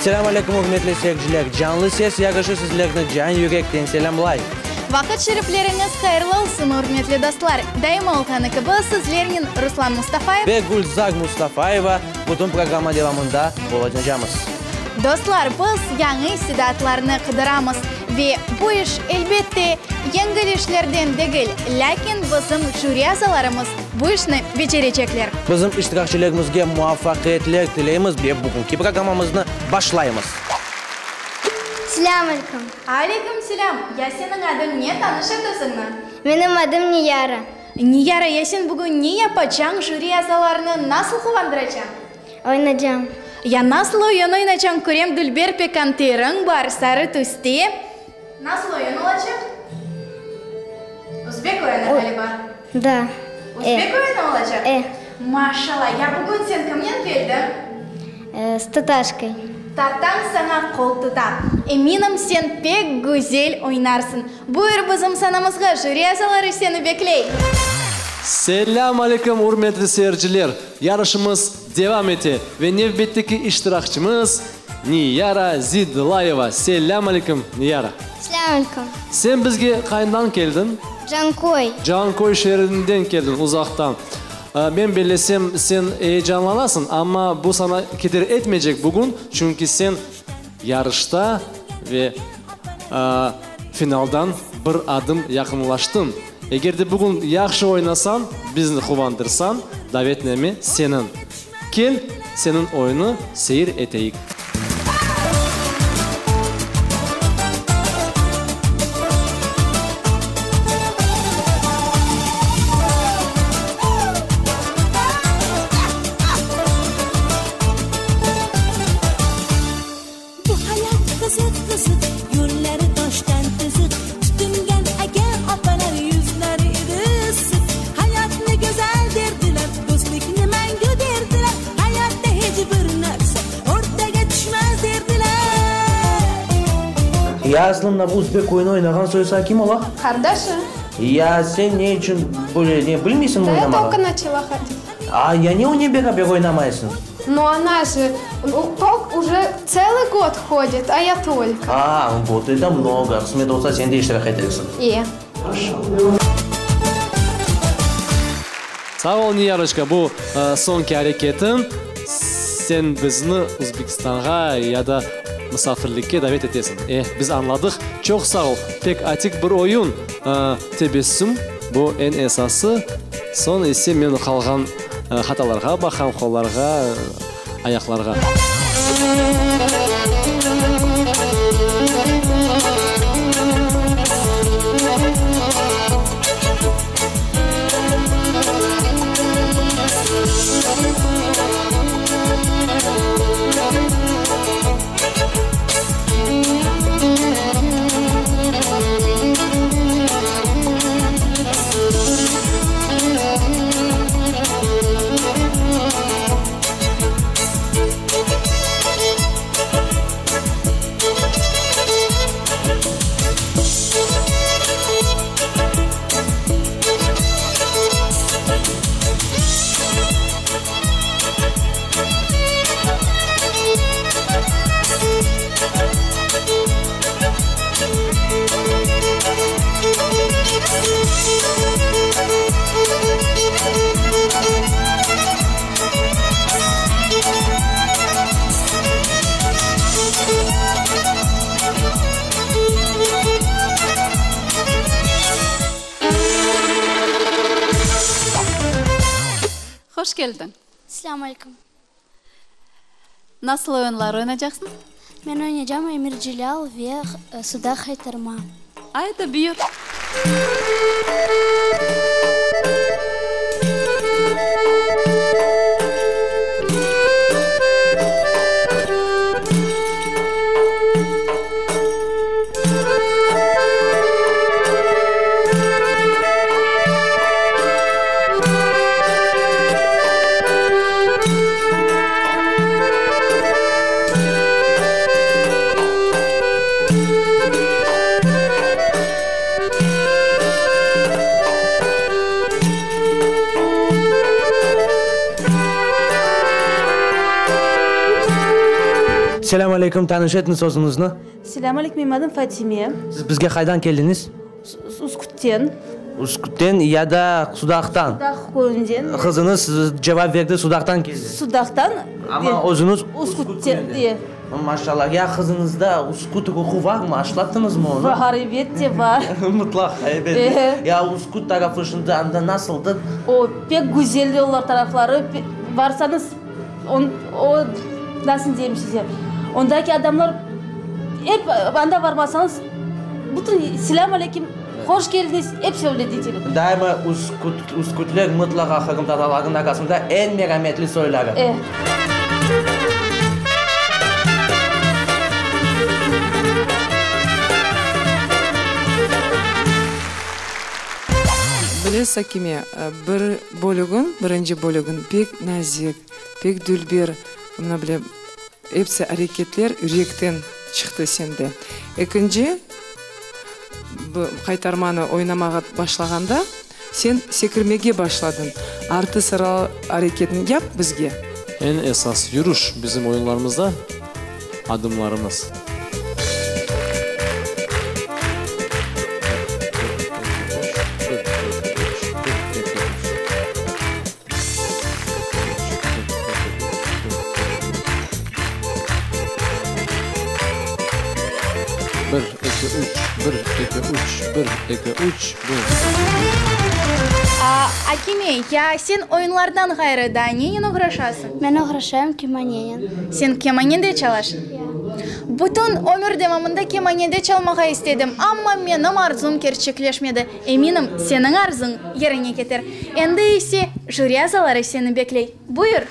Selâm aleyküm, ürmetli seyirciler! Canlı Ses yarışı sizlerni can yürekten selâmlay. Vaqıt şerifleriñiz hayırlı olsun, ürmetli dostlar! Daima olğanı kibi, sizlernen Ruslan Mustafayev. Ve Gülzar Mustafayeva bütün programma devamında olacacamız. Dostlar, biz yañı istidatlarnı qıdıramız ve bu iş, elbette, yengil işlerden degil, lâkin bizim jüri azalarımız bu işni becerecekler. Bizim iştirakçilerimizge muvafaqiyetler tileymiz ve bugünki programmamıznı başlaymız. Selâm aleyküm. Aleyküm selâm. Ya seniñ adıñ ne, tanış et özüñni. Menim adım Niyara. Niyara, ya sen bugün ne yapacañ, jüri azalarını nasıl quvandıracañ? Oynacam. Ya nasıl oyun oynacañ, körem dülber pekan teriñ bar, sarı tüste. Nasıl oyun olacaq? Özbek oyunı ğaliba. Da. Özbek oyunı olacaq? E. Maşallah, ya bugün sen kimnen keldiñ? S tataşkay. Tatañ saña qol tuta. Eminim, sen pek güzel oynarsıñ. Buyur bizim sanamızğa, jüri azaları seni bekley. Selâm aleyküm, ürmetli seyirciler! Yarışımız devam ete ve nevbetteki iştirakçımız Niyara Zidlayeva. Selâm aleyküm, Niyara! Selâm aleyküm! Sen bizge qayından keldiñ? Canköy. Canköy şeerinden keldiñ, uzaqtan. Men bellesem, sen eyecanlanasıñ, amma bu saña keder etmeycek bugün, çünki sen yarışta ve finaldan bir adım yaqınlaştıñ. Eger de bugün yahşı oynasañ, bizni quvandırsañ, davetname seniñ. Kel, seniñ oyunı seyir eteyik. Bu hayat qızıq-qızıq, Yolları taştan tızıq, Tutunğan aka-apalar Yüzleri edi ısıq. Hayatnı güzel derdiler, Dostluqnı mengü derdiler, Hayatta hiç bir narsa Ortağa tüşmez derdiler. Ya aslında bu özbek oyunı oynağan soysa kim ola? Qardaşı. Ya sen ne içün böyle ne bilmeysiñmi Da ya oynamağa? tolko načala hodit. A ya ne onen beraber oynamaysıñ? No ona же tolk uje tselıy god hodit, a ya tolko. A, vot eto mnogo, qısmet olsa sen de iştirak etersiñ. E. Sağ ol, Niyaroçka, bu soñki areketiñ, sen bizni Uzbekistanğa ya da musafirlikke davet etesiñ. E, biz añladıq, çoq sağ ol, pek atik bir oyun, tebessüm, bu eñ esası, soñ ise men qalğan hatalarğa baqam, qollarğa, ayaqlarğa. Hoş keldiñ! Selâm aleyküm! Nasıl oyunlar oynaycaqsıñ? Men oynaycam Emir Celâl ve Suda Haytarma. Ayda, buyur! Selâm aleyküm, tanış etiñiz özüñizni. Selâm aleyküm, menim adım Fatime. Siz bizge qaydan keldiñiz? Üskütten. Üskütten ya da Sudaqtan? Sudaq köyünden. Qızıñız cevap berdi, Sudaqtan keldi. Sudaqtan. Amma özüñiz Üskütten. E. Maşallah. Ya qızıñızda Üsküt ruhu varmı? Aşlattıñızmı onı? Var, elbette var. Mıtlaq, elbette. Ya Üsküt tarafı şimdi anda nasıldır? O, pek güzel yollar tarafları. Barsañız, o, nasıl deyim size, ondaki adamlar ep anda varmasañız, bütün selâm aleyküm, hoş keldiñiz, episi öyle deydiler. Daima üskütler mıtlaqa qırımtatarlarnıñ arasında eñ merametli soyları. E. Bilesiz, Akime, bir bölügiñ, birinci bölügiñ pek nazik, pek dülber, mına bile, episi areketler yürekten çıqtı sende. Ekinci, bu qaytarmanı oynamağa başlağanda, sen sekirmege başladıñ. Artı sıra areketini yap bizge. Eñ esas yürüş bizim oyunlarımızda adımlarımız. Bir, eki, üç, bir, eki, üç, bir, eki, üç, bir. Akime, ya sen oyunlardan ğayrı daa nenen oğraşasıñ? Men oğraşayım kemanenen. Sen kemanede çalasıñ? Ya. Bütün ömür devamında kemanede çalmağa istedim, amma menim arzum kerçekleşmedi. Eminim, seniñ arzuñ yerine keter. Endi ise jüri azaları seni bekley. Buyur!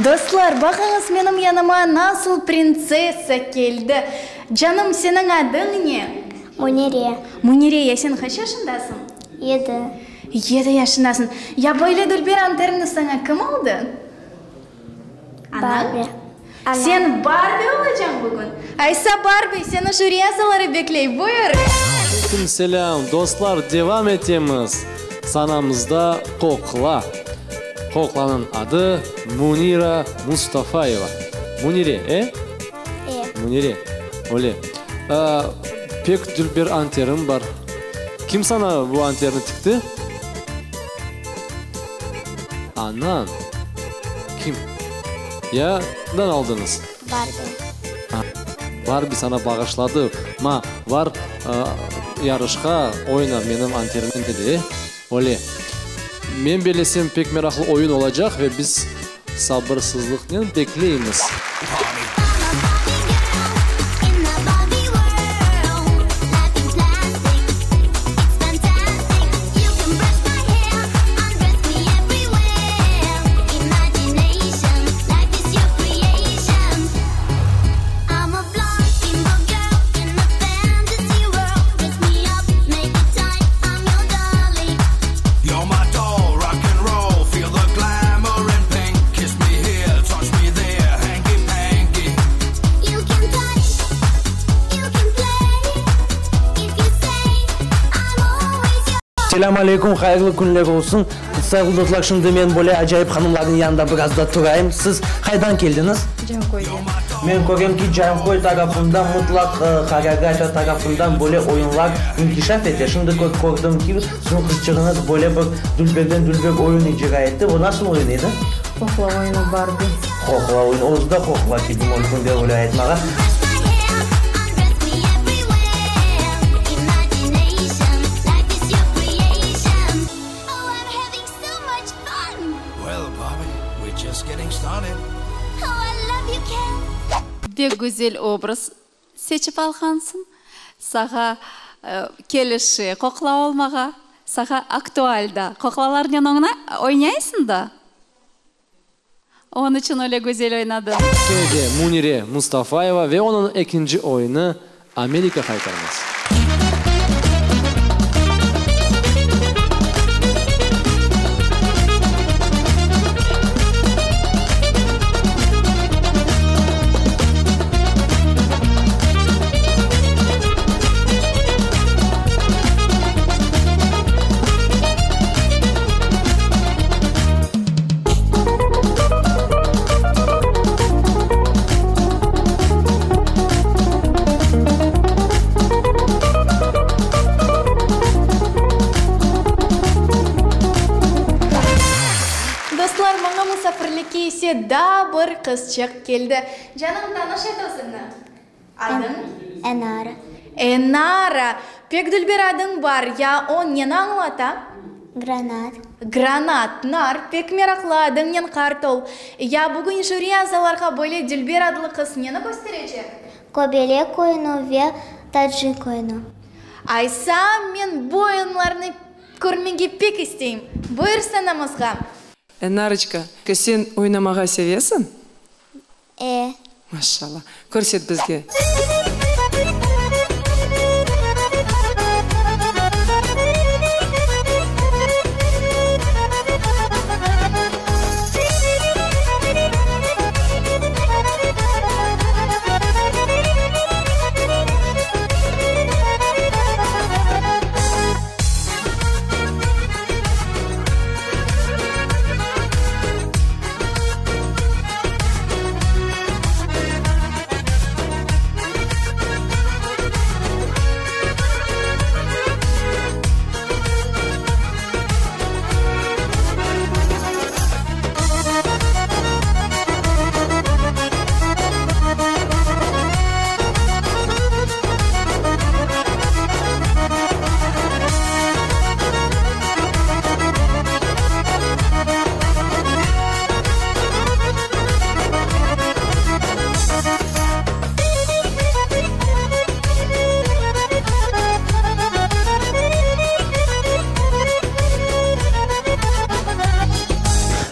Dostlar, baqıñız, menim yanıma nasıl printsessa keldi! Canım, seniñ adıñ ne? Münire. Münire, ya sen qaç yaşındasıñ? Yedi. Yedi yaşındasıñ. Ya böyle dülber anterni saña kim aldı? Barbi. Anañ? Sen Barbi olacañ bugün? Aysa, Barbi, seni jüri azaları bekley, buyur! Aleyküm selâm, dostlar, devam etemiz. Sanamızda qoqla. Qoqlanıñ adı Münira Mustafayeva. Münire, e? E. Münire, öyle. Pek dülber anteriñ bar. Kim saña bu anterni tikti? Anañ. Kim? Ya ndan aldıñız? Barbi. Barbi saña bağışladı. Ma, var, yarışqa oyna menim anterimnen dedi, e? Öyle. Men bellesem, pek meraqlı oyun olacaq ve biz sabırsızlıqnen bekleymiz. Selâm aleyküm, hayırlı künler olsun. Sayğılı dostlar, şimdi men böyle acayip hanımlarnıñ yanında biraz da turayım. Siz qaydan keldiñiz? Canköyden. Men körem ki, Canköy tarafında mıtlaq horeografiya tarafından böyle oyunlar inkişaf ete. Şimdi kördim ki, siziñ qızçığıñız böyle bir dülberden dülber oyun icra etti. O nasıl oyun edi? Qoqla oyunı, Barbi. Qoqla oyunı. Özü de qoqla kibi mümkün de öyle aytmağa. Pek güzel obraz seçip alğansıñ. Sağa kelişe qoqla olmağa, sağa aktual da. Qoqlalarnen oynaysıñ da. Onıñ içün öyle güzel oynadıñ. Kene de Münire Mustafayeva ve onıñ ekinci oyunı Amerika haytarması. Dostlar, maña musafirlikke ise daa bir qızçıq keldi. Canım, tanış et özüñni. Adıñ? Enara. Enara! Pek dülber adıñ bar. Ya o neni añlata? Granat. Granat, nar, pek meraqlı adıñnen qart ol. Ya bugün jüri azalarğa böyle dülber adlı qız neni kösterecek? Kobelek oyunu ve Tacik oyunu. Aysa, men bu oyunlarnı körmege pek isteyim. Buyur sanamızğa. Enaroçka, sen oynamağa sevesiñ? E. Maşallah. Körset bizge.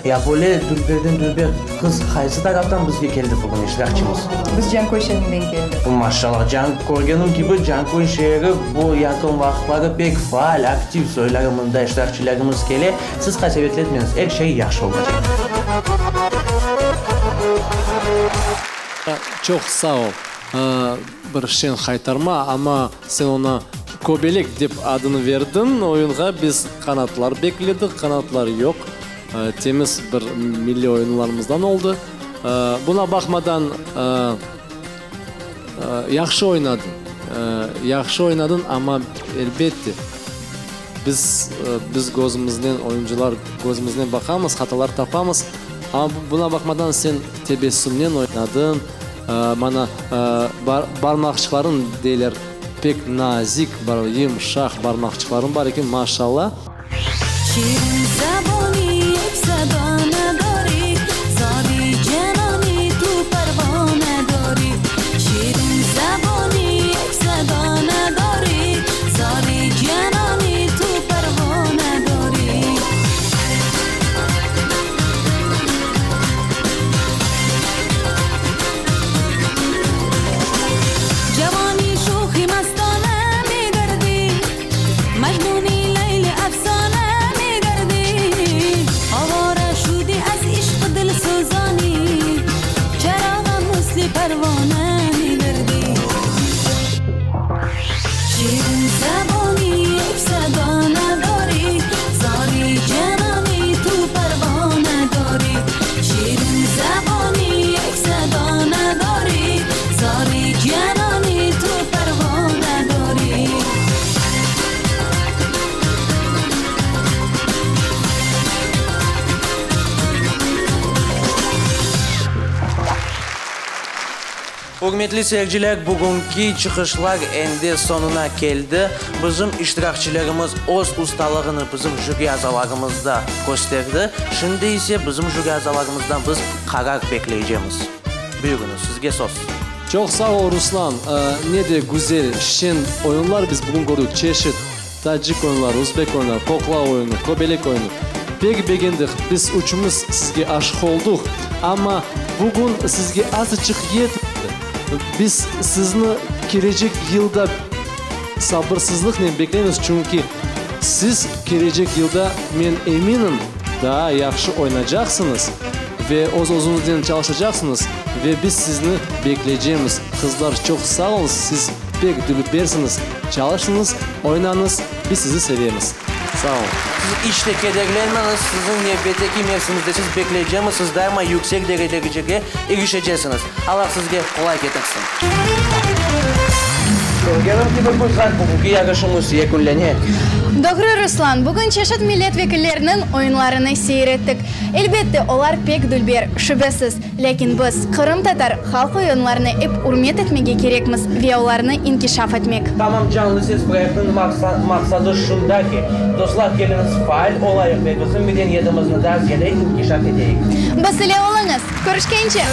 Ya böyle dülberden dülber qız qaysı taraftan bizge keldi bugün, iştirakçımız? Biz Canköy şeerinden keldik. Maşallah, can, körgenim kibi, Canköy şeeri bu yaqın vaqıtları pek faal, aktiv soyları mında iştirakçilerimiz kele. Siz qasevetlenmeñiz, er şey yahşı olacaq. Çoq sağ ol. Bir şeñ haytarma, amma sen onı Kobelek dep adını verdiñ oyunğa, biz qanatlar bekledik, qanatlar yoq. Temiz bir milliy oyunlarımızdan oldı. Buna baqmadan, yahşı oynadıñ, yahşı oynadıñ, amma, elbette, biz, biz közümiznen, oyuncılar közümiznen baqamız, hatalar tapamız. Amma buna baqmadan sen tebessümnen oynadıñ, mana, barmaqçıqlarıñ, deyler, pek nazik, yımşaq barmaqçıqlarıñ bar eken, maşallah. Ürmetli seyirciler, bugünki çıqışlar endi soñuna keldi. Bizim iştirakçilerimiz öz ustalığını bizim jüri azalarımızda kösterdi. Şimdi ise bizim jüri azalarımızdan biz qarar bekleycemiz. Buyurıñız, sizge söz. Çoq sağ ol, Ruslan. Ne de güzel, şeñ oyunlar biz bugün kördik, çeşit tacik oyunları, uzbek oyunları, qoqla oyunı, kobelek oyunı. Pek begendik, biz üçümiz sizge aşıq olduq, amma bugün sizge azıçıq yetmedi. Biz sizni kelecek yılda sabırsızlıqnen bekleymiz, çünki siz kelecek yılda, men eminim, daa yahşı oynacaqsıñız ve öz-özüñiznen çalışacaqsıñız ve biz sizni bekleycemiz. Qızlar, çoq sağ oluñız, siz pek dülbersiñiz, çalışıñız, oynañız, biz sizi sevemiz. Sağ oluñ. Siz iç de kederlenmeñiz, siziñ nevbetteki mevsimizde siz bekleycemiz, siz daima yüksek derecege irişecesiñiz. Allah sizge qolay ketirsin. Körgenim kibi, qızlar, bugünki yarışımız yekünlene. Doğru, Ruslan, bugün çeşit millet vekilleriniñ oyunlarını seyir ettik. Elbette, olar pek dülber, şübesiz. Lâkin biz, qırımtatar halq oyunlarını ep ürmet etmege kerekmiz ve olarnı inkişaf etmek. Tamam Canlı Ses proyektiniñ maqsadı şunda ki, dostlar, keliñiz faal olayıq ve bizim medeniyetimizni daa ziyade inkişaf eteyik. Biz ile oluñız! Körüşkence!